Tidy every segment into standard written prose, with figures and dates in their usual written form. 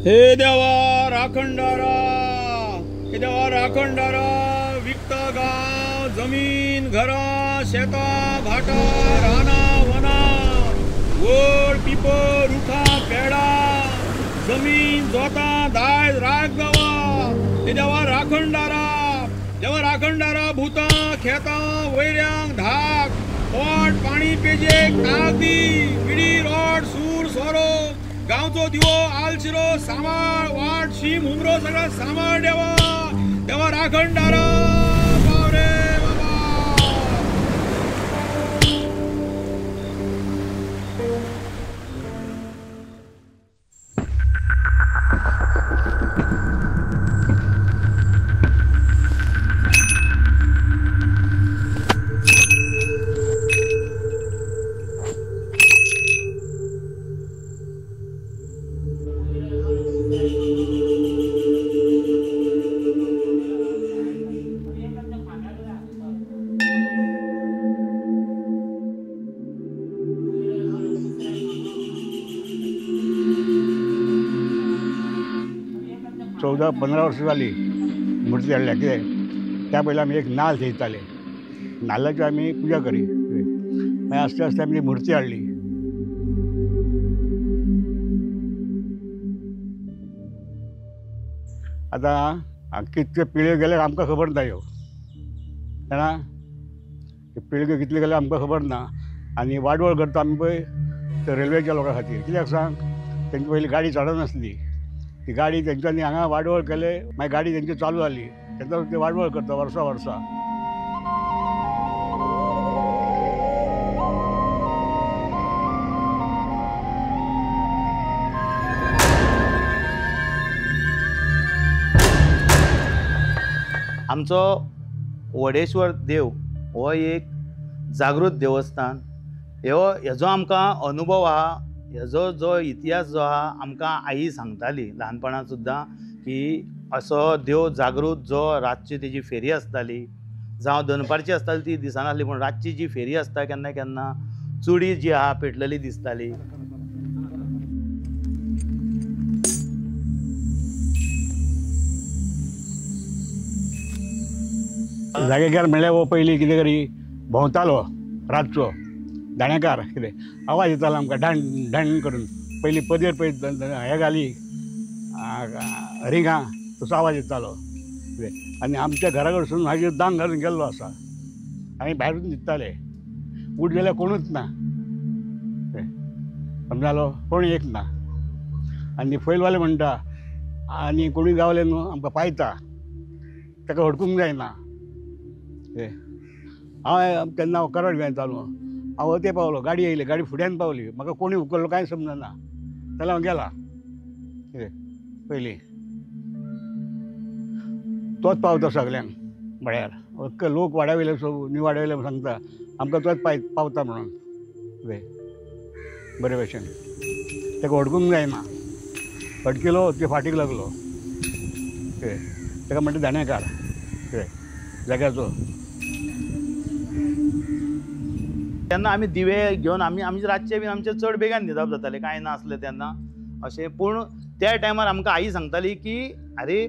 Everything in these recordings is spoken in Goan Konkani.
हे देवा राखणदारा, हे देवा राखणदारा, विकता गांव जमीन घरां शेतां भाटां रानां वनां वड पिपर रुखां पेडां जमीन जोतां दायज राख देवा। हे देवा राखणदारा, देवा राखणदारा, भूतां खेतां वैऱ्यांक धाक पोट पाणी पेजेक ताक दी, विडी रोड सूर सोरो गांवचो दिवो आलशिरो सांबाळ वाट शीम हुमरो सगळा सांबाळ देवा। देवा राखणदारा पाव रे बाबा। चौदा 15 वर्सां जाली मूर्ती हाडल्या कित्याक त्या पयलीं आमी एक नाल्ल थेयताले, नाल्लाची आमी पुजा करी, मागीर आस्ते आस्ते आमी मूर्ती हाडली। आतां कितक्यो पिळग्यो गेल्यार आमकां खबर ना ह्यो, जाणा पिळग्यो कितल्यो गेल्यार आमकां खबर ना। आनी वाडवळ करता आमी पळय ते रेल्वेच्या लोकां खातीर, कित्याक सांग तेंची पयलीं गाडी चडनासली, ती गाडी तेंच्यांनी हांगा वाडवळ केले, मागीर गाडी तेंची चालू जाली, तेन्ना ते वाडवळ करता वर्सां वर्सां। आमचो वडेश्वर देव हो एक जागृत देवस्थान, हो हेजो आमकां अनुभव आहा, हेजो जो इतिहास जो आहा आमकां आई सांगताली ल्हानपणांत सुद्दां की असो देव जागृत जो रातची तेजी फेरी आसताली, जावं दनपारची आसताली ती दिसनासली, पूण रातची जी फेरी आसता केन्ना केन्ना चुडी जी आहा पेटलेली दिसताली। जागेकार म्हणल्यार हो पयलीं कितें करी भोंवतालो रातचो दाणेकार, कितें आवाज येतालो आमकां ढाण ढाण करून, पयलीं पदेर पळय हें घाली रिंगां तसो आवाज येतालो कितें। आनी आमच्या घरा कडसून हाजेर दांग घालून गेल्लो आसा, आमी भायरूच न्हिदताले, उठ जाल्यार कोणूच ना, समजालो कोण एक ना। आनी फैलवाले म्हणटा आनी कोणूय गावले न्हू आमकां पायता, ताका हडकूंक जायना। हांव तेन्ना करड घेतालो, हांव ते पावलो, गाडी येयली, गाडी फुड्यान पावली, म्हाका कोणी उखल्लो कांय समजना, जाल्यार हांव गेला कितें पयलीं तोच पावता सगल्यांक, म्हळ्यार अख्खे लोक वाड्या वयले न्यू वाड्या वयले सांगता आमकां तोच पावता म्हणून कितें बरे भशेन, ताका हडकूंक जायना, हडकिलो ते फाटीक लागलो कितें, ताका म्हणटा दाणेकार कितें जाग्याचो। तेन्ना आमी दिवे घेवन आमी आमचे रातचे बीन आमचे चड बेगान न्हिदप जातालें, कांय नासलें तेन्ना अशें। पूण त्या टायमार आमकां आई सांगताली की आरे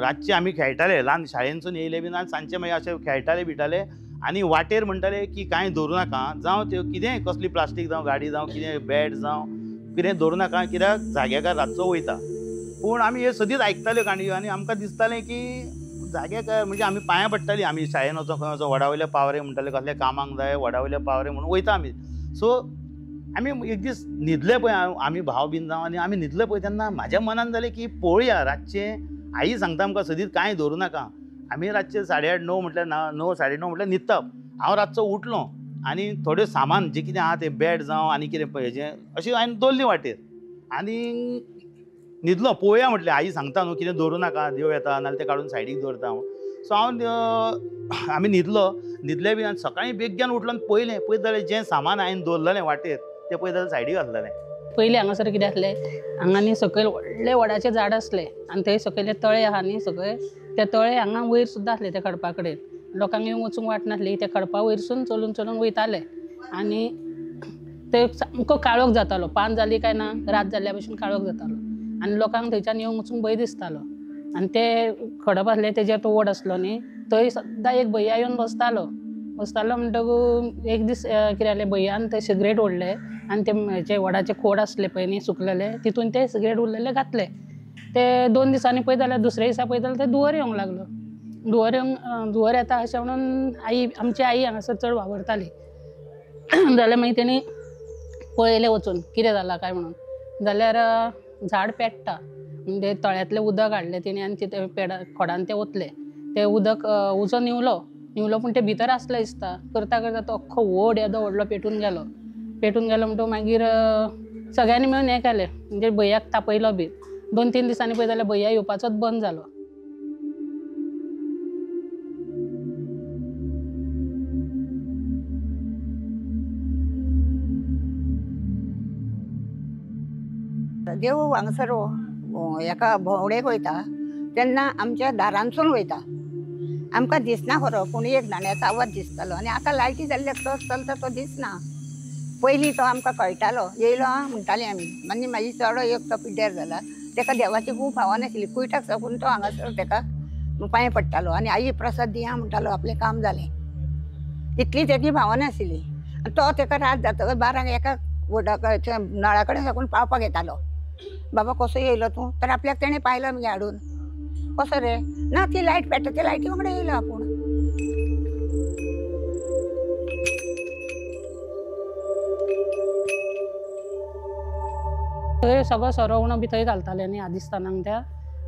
रातचे आमी खेळटाले, ल्हान शाळेनसून येयले बीन आनी सांजचे मागीर अशें खेळटाले बिटाले आनी वाटेर म्हणटाले की कांय दवरूं नाका, जावं त्यो कितेंय कसली प्लास्टीक जावं गाडी जावं कितें बॅट जावं कितें दवरूं नाका, कित्याक जाग्याकार रातचो वयता। पूण आमी हे सदींच आयकताल्यो काणयो आनी आमकां दिसतालें की जाग्याक म्हणजे आमी पांयां पडटाली, आमी शाळेन वचों खंय वचों वडा वयल्या पावरे म्हणटाले, कसल्या कामाक जाय वडा वयल्या पावरे म्हणून वयता आमी। सो आमी एक दीस न्हिदले पळय आमी भाव बीन जावं आनी आमी न्हिदले पळय तेन्ना म्हाज्या मनान जालें की पळोवया रातचें आई सांगता आमकां सदींच कांय दवरूं नाका, आमी रातचें 8:30 9 म्हटल्यार 9 9:30 म्हटल्यार न्हिदता। हांव रातचो उठलो आनी थोडें सामान जें कितें आहा तें बॅट जावं आनी कितें हेजें अशें हांवें दवरली वाटेर आनी न्हिदलो। पळोवया म्हटलें आई सांगता न्हू कितें दवरूं नाका, देव येता नाल्यार तें काडून सायडीक दवरता हांव। सो हांव आमी न्हिदलो, न्हिदले बी आनी सकाळीं बेगीन उठलो आनी पळयलें, पळयत जाल्यार जें सामान हांवें दवरलेलें वाटेर तें पळयत जाल्यार सायडीक आसलेलें। पयलीं हांगासर कितें आसलें, हांगा न्ही सकयल व्हडलें वडाचें झाड आसलें आनी थंय सकयले तळें आहा न्ही सगळे, ते तळे हांगा वयर सुद्दां आसले त्या खडपा कडेन, लोकांक येवंक वचूंक वाट नासली, त्या खडपा वयरसून चलून चलून वयताले आनी ते सामको काळोख जातालो, पांच जाली काय ना रात जाल्ल्या भशेन काळोख जातालो आनी लोकांक थंयच्यान येवंक वचूंक भंय दिसतालो. आनी ते खडप आसले तेजेर तो वड आसलो न्ही, थंय सद्दां एक भैया येवन बसतालो. बसतालो म्हणटकूच एक दीस कितें जालें, भैयान ते सिगरेट ओडले आनी ते हेचे वडाचे खोड आसले पळय न्ही सुकलेले, तितून ते सिगरेट उरलेले घातले. ते 2 दिसांनी पळयत जाल्यार दुसऱ्या दिसा पळयत जाल्यार ते धुंवर येवंक लागलो. धुंवर येवंक धुंवर येता अशें म्हणून आई, आमची आई हांगासर चड वावरताली. जाल्यार मागीर तेणी पळयलें वचून कितें जालां काय म्हणून, जाल्यार झाड पेट्टा म्हणजे तळ्यांतलें उदक हाडलें तेणी आनी ते पेडा खोडान तें ओतलें. तें उदक उजो न्हिवलो न्हिवलो पूण तें भितर आसलें दिसता. करता करता तो अख्खो वड येदो व्हडलो पेटून गेलो. पेटून गेलो म्हणटकूच मागीर सगळ्यांनी मेळून हें केलें, म्हणजे भैयाक तापयलो बी. 2-3 दिसांनी पळयत जाल्यार भैया येवपाचोच बंद जालो. देव हांगासर एका भोंवडेक वयता तेन्ना आमच्या दारांतसून वयता, आमकां दिसना खरो, पूण एक दांड्याचो आवाज दिसतालो. आनी आतां लायटी जाल्ल्याक तो चलता तो दिसना. पयलीं तो आमकां कळटालो, येयलो आं म्हणटालीं आमी. आनी मागीर चेडो एक तो पिड्ड्यार जाला, तेका देवाची खूब भावना आशिल्ली. कुयटाक साकून तो हांगासर तेका पांय पडटालो आनी आई प्रसाद दिया म्हणटालो, आपलें काम जालें. इतली तेजी भावना आशिल्ली. आनी तो तेका रात जातकच 12 एका वडा नळा कडेन साकून पावपाक येतालो. बाबा कसो येयलो तूं, तर आपल्याक तेणें पायलो मगे हाडून. कसो रे, ना ती लायट पेट्टा ते लायटी वांगडा येयलो आपूण. थंय सगळो सोरो उणो बी थंय घालताले न्ही आदिस्थानाक त्या.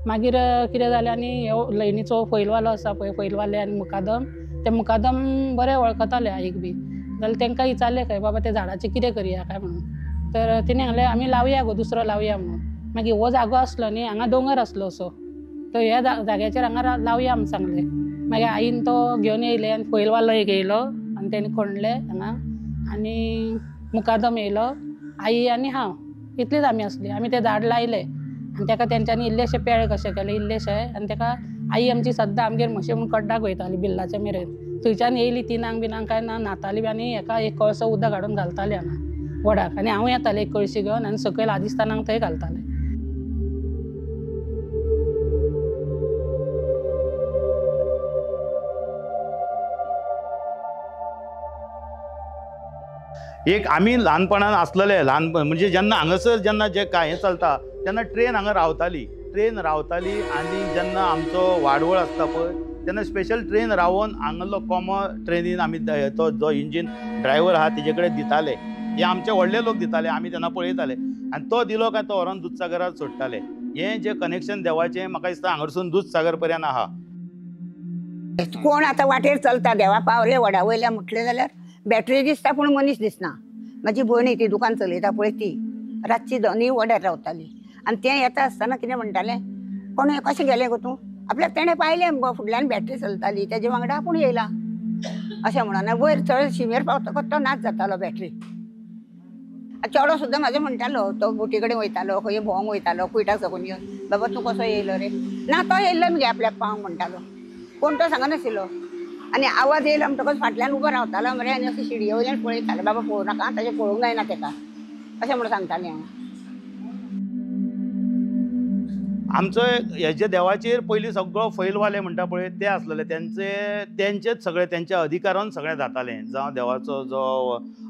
मागीर कितें जालें, आनी हो लयणीचो फैलवालो आसा पळय, फैलवाले आनी मुकादम, ते मुकादम बरे वळखताले आईक बी. जाल्यार तांकां विचारलें खंय बाबा ते झाडाचें कितें करया काय म्हणून, तर तिणें सांगलें आमी लावया गो, दुसरो लावया म्हणून. मागीर हो जागो आसलो न्ही, हांगा दोंगर आसलो असो, तर ह्या जाग्याचेर हांगा लावया म्हूण सांगलें. मागीर आईन तो घेवन येयले आनी फैलवालो एक येयलो आनी तेणें खणलें हांगा, आनी मुकादम येयलो, आई आनी हांव, इतलीच आमी आसली. आमी तें झाड लायलें आनी तेका तेंच्यांनी इल्लेशे पेळ कशें केलें इल्लेशे, आनी तेका आई आमची सद्दां आमगेर म्हशी म्हूण कड्डाक वयताली बिल्लाच्या मेरेन. थंयच्यान येयली 3 बिनांक काय ना, न्हाताली बी आनी हेका एक कळसो उदक हाडून घालताली हांगा वडाक. आनी हांव येतालें एक कळशी घेवन आनी सकयल आदिस्थानाक थंय घालतालें. एक आमी ल्हानपणान आसलेले, ल्हान म्हणजे जेन्ना हांगासर जेन्ना जे काय हें चलता तेन्ना ट्रेन हांगा रावताली, ट्रेन रावताली. आनी जेन्ना आमचो वाडवळ आसता पळय तेन्ना स्पेशल ट्रेन रावोन हांगासरलो कोमो ट्रेनीन आमी तो जो इंजीन ड्रायव्हर आहा तेजे कडेन दिताले, हे आमचे व्हडले लोक दिताले, आमी तेन्ना पळयताले. आनी तो दिलो काय तो व्हरोन दुदसागरार सोडटाले. हें जें कनेक्शन देवाचें म्हाका दिसता हांगासून दुदसागर पर्यंत आहा. कोण आतां वाटेर चलता देवा पावले वडा वयल्या म्हटलें जाल्यार बॅटरी दिसता पूण मनीस दिसना. म्हाजी भयण ती दुकान चलयता पळय, ती रातची दोनूय वड्यार रावताली. आनी तें येता आसतना कितें म्हणटालें, कोण कशें गेलें गो तूं, आपल्याक तेणें पायलें मगो, फुडल्यान बॅटरी चलताली तेजे वांगडा आपूण येयला अशें म्हणून. वयर चड शिमेर पावतकच तो नाच जातालो बॅटरी. चेडो सुद्दां म्हाजो म्हणटालो, तो बोटी कडेन वयतालो, खंय भोंवंक वयतालो कुयटाक साकून येवन, बाबा तूं कसो येयलो रे, ना तो येयल्लो मगे आपल्याक पावंक म्हणटालो, कोण तो सांगनाशिल्लो. आनी आवाज येयलो म्हणटकच फाटल्यान उबो रावतालो मरे, आनी अशें शिडये वयल्यान पळयतालो, बाबा पळोवं नाका ताचें पळोवंक जायना तेका, अशें म्हणून सांगतालें हांव. आमचो हेजे देवाचेर पयलीं सगळो फैलवाले म्हणटा पळय ते आसलेले, तेंचेच सगळे तेंच्या अधिकारान सगळें जातालें. जावं देवाचो जो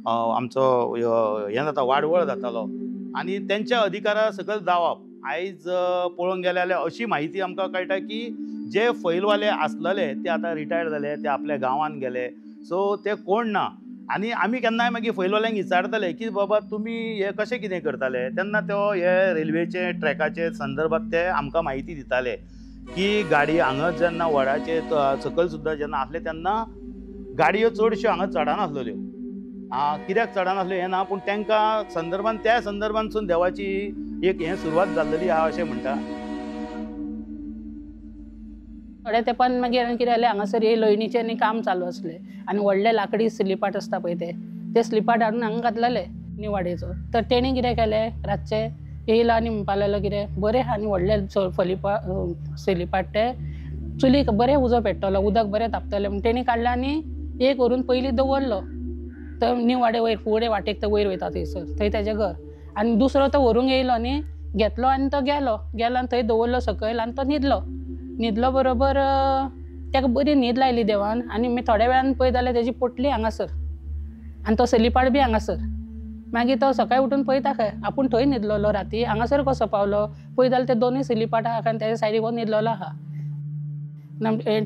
आमचो हें जाता वाडवळ जातालो आनी तेंच्या अधिकारा सकयल जावप. आयज पळोवंक गेले जाल्यार अशी म्हायती आमकां कळटा की जे फैलवाले आसलेले ते आतां रिटायर्ड जाले, ते आपल्या गांवांत गेले, सो ते कोण ना. आनी आमी केन्नाय मागीर फैलवाल्यांक विचारताले की बाबा तुमी हे कशें कितें करताले, तेन्ना तो हे रेल्वेचे ट्रॅकाचे संदर्भात ते आमकां म्हायती दिताले की गाडी हांगा जेन्ना वडाचे सकयल सुद्दां जेन्ना आसले तेन्ना गाडयो चडश्यो हांगा चडनासलेल्यो. कित्याक चडनासल्यो हें ना, पूण तांकां संदर्भान त्या संदर्भानसून देवाची एक हें सुरवात जाल्लेली आहा अशें म्हणटा. थोड्या तेंपान मागीर कितें जालें, हांगासर हे लोयणीचें न्ही काम चालू आसलें आनी व्हडले लाकडी स्लिपाट आसता पळय ते स्लिपाट हाडून हांगा घातलेले निवाडेचो. तर तेणी कितें केलें, रातचें येयलो आनी म्हणपाक लागलो कितें बरें आहा आनी व्हडले स्लिपाट ते चुलीक बरें उजो पेट्टलो, उदक बरें तापतलें म्हूण तेणी काडलें आनी एक व्हरून पयलीं दवरलो तो निवाडे वयर फुडें वाटेक तो वयर वयता थंयसर, थंय तेजें घर. आनी दुसरो तो व्हरूंक येयलो न्ही, घेतलो आनी तो गेलो गेलो आनी थंय दवरलो सकयल आनी तो न्हिदलो. न्हिदलो बरोबर ताका बरी न्हीद लायली देवान आनी मागीर थोड्या वेळान पळयत जाल्यार तेजी पोटली हांगासर आनी तो सलीपाट बी हांगासर. मागीर तो सकाळी उठून पळयता खंय आपूण थंय न्हिदलेलो राती हांगासर कसो पावलो. पळयत जाल्यार ते दोनूय सलीपाट आहा आनी तेज्या सायडीक हो न्हिदलेलो आहा.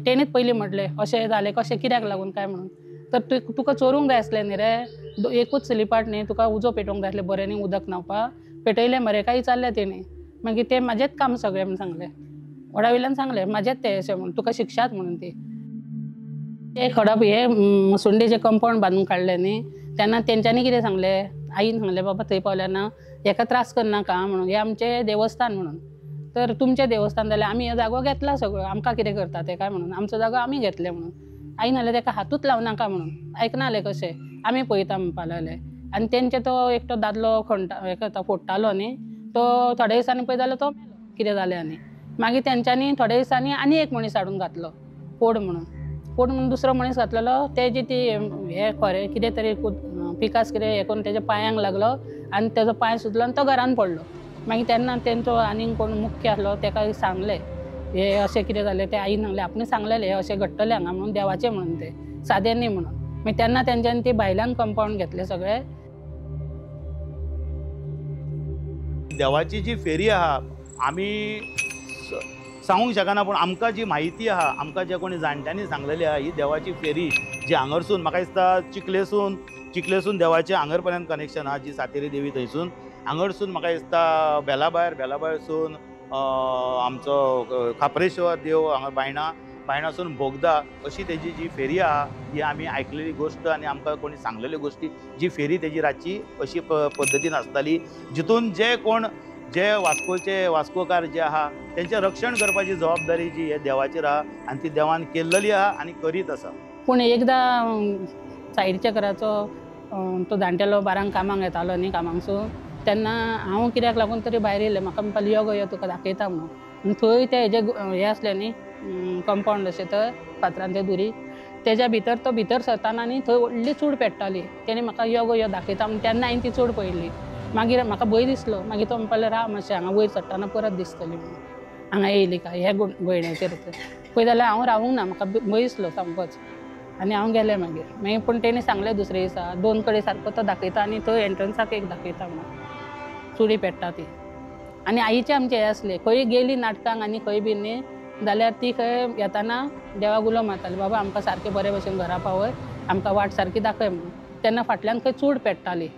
तेणीच पयलीं म्हटलें अशें जालें कशें कित्याक लागून काय म्हणून. तर तुका चोरूंक जाय आसलें न्ही रे, एकूच सलीपाट न्ही तुका उजो पेटोवंक जाय आसलें बरें न्ही उदक न्हांवपाक पेटयलें मरे काय विचारलें तेणी. मागीर तें म्हाजेंच काम सगळें म्हूण सांगलें, वडा वयल्यान सांगलें म्हाजेंच तें अशें म्हणून तुका शिक्षात म्हणून. ती ते खडप हे मसुंडेचें कंपावंड बांदून काडलें न्ही तेन्ना तेंच्यांनी कितें सांगलें, आईन सांगलें बाबा थंय पावल्या ना हेका त्रास करनाका म्हणून, हें आमचें देवस्थान म्हणून. तर तुमचें देवस्थान जाल्यार आमी हो जागो घेतला सगळो, आमकां कितें करता ते काय म्हणून, आमचो जागो आमी घेतले म्हणून. आईन सांगलें तेका हातूच लावं नाका म्हणून, आयकना जालें कशें आमी पळयता म्हणपाक लागले. आनी तेंचे तो एकटो दादलो खणटा हें करता फोडटालो न्ही तो थोड्या दिसांनी पळयत जाल्यार तो मेलो कितें जालें. आनी मागीर तेंच्यांनी थोड्या दिसांनी आनी एक मनीस हाडून घातलो फोड म्हणून, फोड म्हणून दुसरो मनीस घातलेलो. तेजी ती हें खोरें कितें तरी पिकास कितें हें करून तेज्या पांयांक लागलो आनी तेजो पांय सुजलो आनी तो घरान पडलो. मागीर तेन्ना तेंचो आनीक कोण मुख्य आसलो तेका सांगलें हे अशें कितें जालें. ते आईन सांगलें आपणें सांगलेलें हें अशें घडटलें हांगा म्हणून, देवाचें म्हणून तें सादें न्ही म्हणून. मागीर तेन्ना तेंच्यांनी ती भायल्यान कंपावंड घेतलें सगळें. देवाची जी फेरी आहा आमी सांगूंक शकना, पूण आमकां जी म्हायती आहा, आमकां जे कोणी जाणट्यांनी सांगलेली आहा, ही देवाची फेरी जी हांगरसून म्हाका दिसता चिखलेसून देवाचें हांगर पर्यंत कनेक्शन आहा, जी सातेरी देवी थंयसून हांगरसून म्हाका दिसता बेलाबायर, बेलाबायरसून आमचो खाप्रेश्वर देव हांगा बायणा, बायणासून बोगदा, अशी तेजी जी फेरी आहा ही आमी आयकलेली गोश्ट आनी आमकां कोणी सांगलेल्यो गोश्टी. जी फेरी तेजी रातची अशी पद्दतीन आसताली जितून जे कोण जे वास्कोचे वास्कोकार जे आहा तेंचें रक्षण करपाची जबाबदारी जी हे देवाचेर आहा आनी ती देवान केल्लेली आहा आनी करीत आसा. पूण एकदां सायडीच्या घराचो तो जाणटेलो बारांक कामाक येतालो न्ही कामांकसून, तेन्ना हांव कित्याक लागून तरी भायर येयलें. म्हाका म्हणपाक यो गो यो तुका दाखयता म्हणून. थंय ते हेजे हें आसलें न्ही कंपावंड अशें तर फातरांचे दुरी तेज्या भितर तो भितर सरताना न्ही थंय व्हडली चूड पेट्टाली. तेणें म्हाका यो गो यो दाखयता म्हणून तेन्ना हांवें ती चूड पळयली. मागीर म्हाका भंय दिसलो. मागीर तो म्हणपाक राव मातशें हांगा वयर चडटना परत दिसतली म्हणून, हांगा येयली काय ह्या गोयण्याचेर. पळय जाल्यार हांव रावूंक ना, म्हाका भंय दिसलो सामकोच आनी हांव गेलें मागीर. मागीर पूण तेणें सांगलें दुसरे दिसा दोन कडेन सारको तो दाखयता आनी थंय एंट्रन्साक एक दाखयता म्हणून चुडी पेट्टा ती. आनी आईचें आमचें हें आसलें खंय गेली नाटकांक आनी खंय बी न्ही जाल्यार ती खंय येताना देवाक उलो मारताली, बाबा आमकां सारकें बरे भशेन घरा पावय, आमकां वाट सारकी दाखय म्हणून. तेन्ना फाटल्यान खंय चूड पेट्टाली.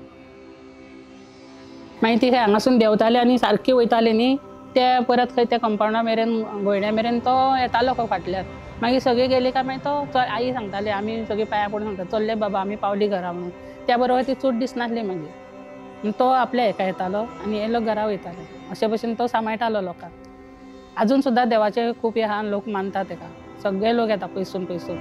मागीर ती खंय हांगासून देंवताली आनी सारकी वयताली न्ही ते परत खंय त्या कंपावंडा मेरेन गोयण्या मेरेन तो येतालो खंय फाटल्यान. मागीर सगळीं गेली काय मागीर तो आई सांगताली, आमी सगळीं पांयां पडून सांगता चल्ले बाबा आमी पावली घरा म्हणून. त्या बरोबर ती चूड दिसनासली. मागीर तो आपल्या हेका येतालो आनी हे लोक घरा वयताले. अशे भशेन तो सांबाळटालो लोकांक. अजून सुद्दां देवाचे खूब हे आहा, लोक मानतात तेका, सगळे लोक येता पयसून पयसून.